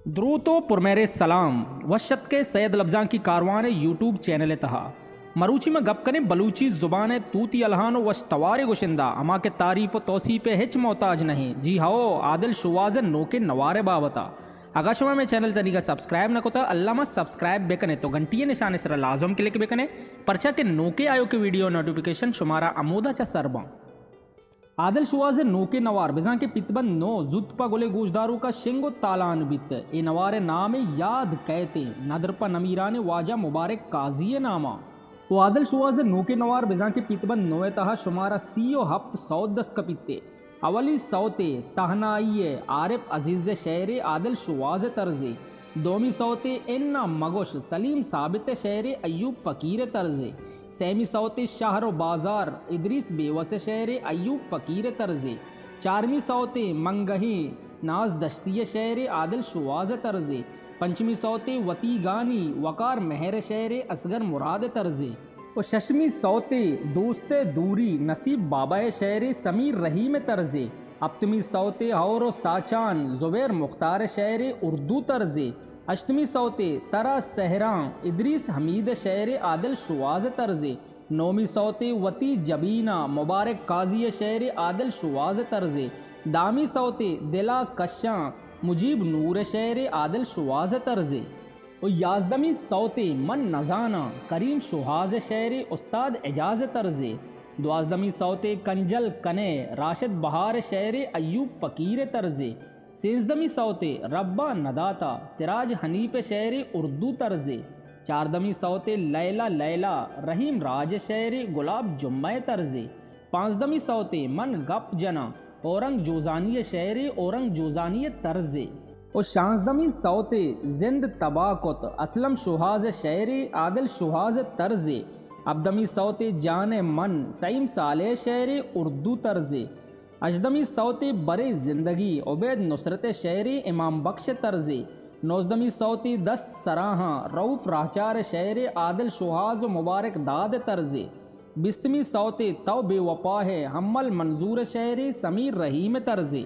دروت و پرمہرے سلام۔ وش اتکے سید لبزانکی کاروان ءِ یوٹیوب چینل ءِ تہا۔ مروچی ما گپ کنیں بلوچی زبان ءِ توتی الہان و وش توارے گشندہ، ہما کہ تعریف و توصیف ءِ ہچ محتاج نہ ایں۔ جی ہئو، عادل شوہاز ءِ نوکیں نوار ءِ بابت ءَ۔ اگاں شما مئے چینل تنیگا سبسکرائب نہ کتا، الما سبسکرائب بکنت و گھنٹی ءِ نشان ءِ سرا لازم کلک بکنت، پرچا کہ نوکیں آیوکیں ویڈیو نوٹیفیکیشن شمارا ہمودا چہ سر باں۔ عادل شوہاز ءِ نوکیں نوار بزاں کہ پیت بند نو زوت پہ گل ءِ گوشداروکاں شنگ و تالان بیت۔ اے نوار ءِ نام یاد کئیت ایں ندر پہ نمیرانیں واجہ مبارک قاضی ءِ نام ءَ۔ و عادل شوہاز ءِ نوکیں نوار بزاں کہ پیت بند نو ءِ تہا شمارا سی و ہپت سوت دست کپیت۔ اولی سوتے تہنائی ءِ عارف عزیز ءِ شعرے عادل شوہاز ءِ طرزے۔ دومی سوتے انا مگوش سلیم ثابت ءِ شعرے ایوب فقیر ءِ طرزے۔ سیمی سوتے شہر و بازار ادریس بیوس ءِ شعرے ایوب فقیر ءِ طرزے۔ چارمی سوتے منگہیں ناز دشتی ءِ شعرے عادل شوہاز ءِ طرزے۔ پنچمی سوتے وتیگانی وقار مہر ءِ شعرے اصغر مراد ءِ طرزے۔ و ششمی سوتے دوست ءِ دوری نصیب بابا ءِ شعرے سمیر رحیم ءِ طرزے۔ ہپتمی سوتے ہور و ساچان زبیر مختار ءِ شعرے اردو طرزے۔ ہشتمی سوتے ترا سہراں ادریس حمید ءِ شعرے عادل شوہاز ءِ طرزے۔ نومی سوتے وتی جبیناں مبارک قاضی ءِ شعرے عادل شوہاز ءِ طرزے۔ دہمی سوتے دلا کشاں مجیب نور ءِ شعرے عادل شوہاز ءِ طرزے۔ و یازدمی سوتے من نزاناں کریم شوہاز ءِ شعرے استاد اعجاز ءِ طرزے۔ دوازدمی سوتے کنجل کنے راشد بہار ءِ شعرے ایوب فقیر ءِ طرزے۔ سیزدمی سوتے ربا نداتا سراج حنیف ءِ شعرے اردو طرزے۔ چاردمی سوتے لیلا لیلا رحیم راج ءِ شعرے گلاب جمعہ ءِ طرزے۔ پانزدمی سوتے من گپ جناں اورنگ جوزانی ءِ شعرے اورنگ جوزانی ءِ طرزے۔ و شانزدمی سوتے زند تباہ کت اسلم شوہاز ءِ شعرے عادل شوہاز ءِ طرزے۔ ہبدمی سوتے جان ءِ من سعیم صالح ءِ شعرے اردو طرزے۔ ہژدمی سوتے برے زندگی عبید نصرت ءِ شعرے امام بخش ءِ طرزے۔ نوزدمی سوتے دست سراہاں رؤف راہچار ءِ شعرے عادل شوہاز و مبارک داد ءِ طرزے۔ بیستمی سوتے تو بے وفا ہے حمل منظور ءِ شعرے سمیر رحیم ءِ طرزے۔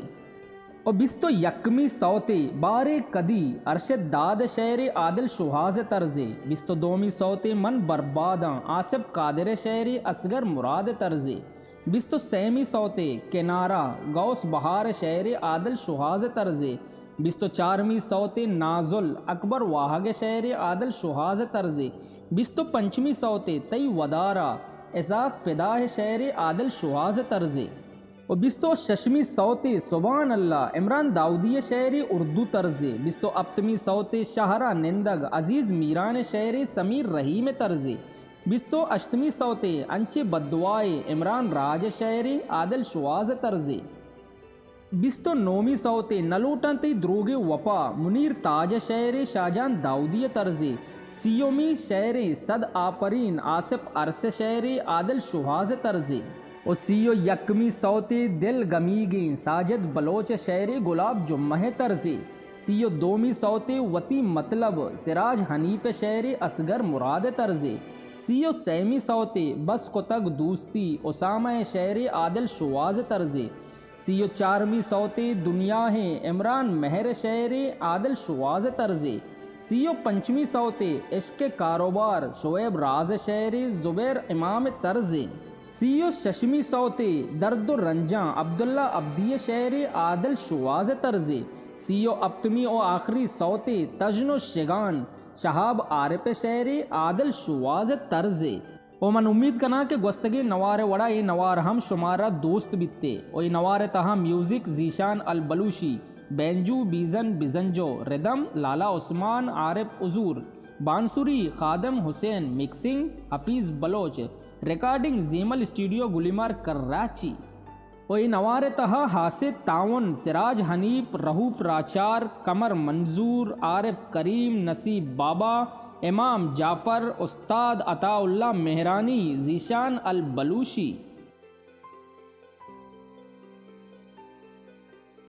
و بیست و یکمی سوتے بارے کدی ارشد داد ءِ شعرے عادل شوہاز ءِ طرزے۔ بیست و دومی سوتے من برباداں آصف قادر ءِ شعرے اصغر مراد ءِ طرزے۔ بیست و سیمی سوتے کنارہ غوث بہار ءِ شعرے عادل شوہاز ءِ طرزے۔ بیست و چارمی سوتے نازل اکبر واہگ ءِ شعرے عادل شوہاز ءِ طرزے۔ بیست و پنچمی سوتے تئی ودارا اسحاق فدا ءِ شعرے عادل شوہاز ءِ طرزے۔ و بیست و ششمی سوتے سبحان اللہ عمران داؤدی ءِ شعرے اردو طرزے۔ بیست و ہپتمی سوتے شہرا نندگ عزیز میران ءِ شعرے سمیر رحیم ءِ طرزے۔ بیست و ہشتمی سوتے انچے بددعائے عمران راج ءِ شعرے عادل شوہاز ءِ طرزے۔ بیست و نومی سوتے نہ لوٹاں تئی دروگیں وپا منیر تاج ءِ شعرے شاہجان داؤدی ءِ طرزے۔ سیومی شعرے صد آپرین آصف ارس ءِ شعرے عادل شوہاز ءِ طرزے۔ و سی و یکمی سوتے دل گمیگیں ساجد بلوچ ءِ شعرے گلاب جمعہ ءِ طرزے۔ سی و دومی سوتے وتی مطلب سراج حنیف ءِ شعرے اصغر مراد ءِ طرزے۔ سی و سیمی سوتے بس کتگ دوستی اسامہ ءِ شعرے عادل شوہاز ءِ طرزے۔ سی و چارمی سوتے دنیا ہیں عمران مہر ءِ شعرے عادل شوہاز ءِ طرزے۔ سی و پنچمی سوتے عشق ءِ کاروبار شعیب راز ءِ شعرے زبیر امام ءِ طرزے۔ سی و ششمی سوتے درد و رنجاں عبداللہ عبدی ءِ شعرے عادل شوہاز ءِ طرزے۔ سی و ہپتمی و آخری سوتے تژن و شگان شہاب عارف ءِ شعرے عادل شوہاز ءِ طرزے۔ و من امیت کناں کہ گوستگیں نوار ءِ وڑا اے نوار ہم شمارا دوست بیتے۔ و اے نوار ءِ تہا music Zeeshan Albalushi, banjo Bizen Bizenjo, rhythm Lala Usman Arif Huzoor, bansuri Khadim Hussain, mixing Hafeez Baloch, recording Zemal studio Golimar Karachi. و اے نوار ءِ تہا ہاسے تعاون سراج حنیف، رہوف راچار، قمر منظور، عارف کریم، نصیب بابا، امام جعفر، استاد عطاء اللہ مہرانی، ذیشان البلوشی،